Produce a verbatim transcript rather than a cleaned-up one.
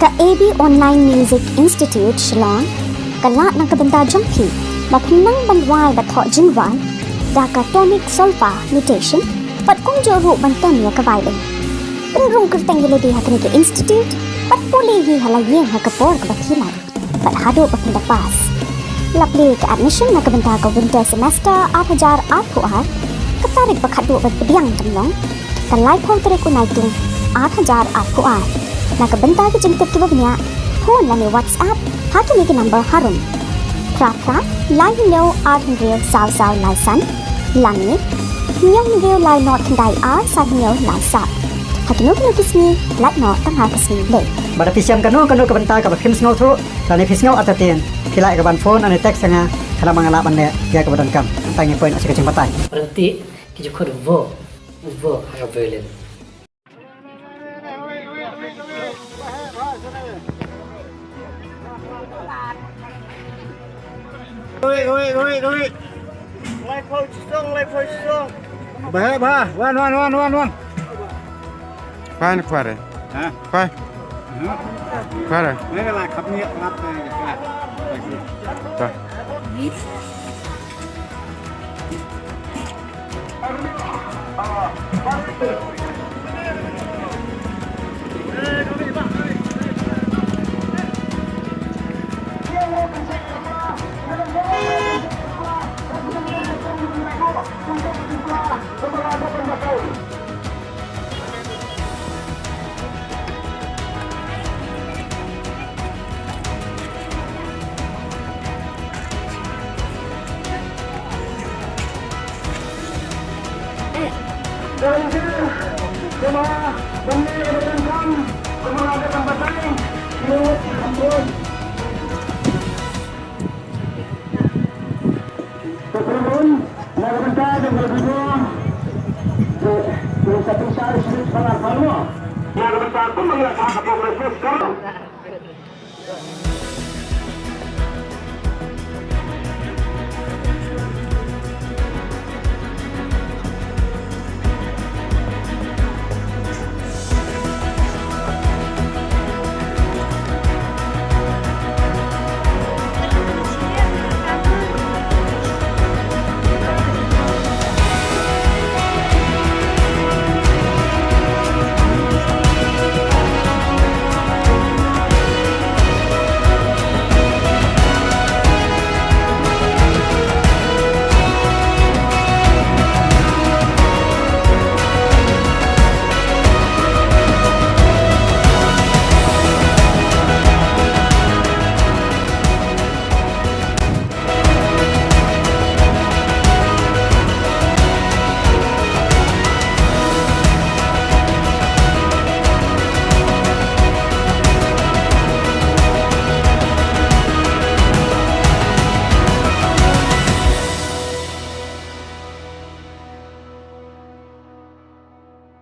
Ka A B Online Music Institute Shillong ka lah na ka bynta jong phi ba phin nang ban wai bad thoh jingrwai da ka tonic solfa notation bad kumjuh ruh ban tem ïa ka violin. Pynrung kyrteng ïa lade ha kane ka institute bad pule hi ha la ïing ha ka por kaba phi lah bad haduh ba phin da pass. La plie ka admission na ka bynta ka winter semester ar hajar arphew ar, ka tarik ba khatduh ban pdiang tyngeh ka laiphew tarik u Naitung ar hajar arphew ar. Na ka bynta ki jingtip kiba bniah, phone lane WhatsApp ha kine ki number harum: phra phra lai hynñiew ar hynriew saw saw lai san, lane hynñiew hynriew lai nod khyndai ar san hynñiew lai saw. Ha kino kino ki sngi, lait noh tang ha ka sngi Blei. Bad lada phi shem kano kano ka bynta kaba phim sngewthuh lane phi sngew artatien, phi lah ïa ka ban phone lane text ïa nga khnang ba nga lah ban leh ïa kaba donkam. Tang ïa poi noh sha ka jingbatai. Ryntih ki ju khot u vo, u vo ha ka violin. Wait, wait, wait, wait. Lai phew song, lai phew song. Ba, ba, wan, wan, wan, wan, wan. Fine, fine. Ha? Fine. Fine. Ni la khap ni khap. Ba.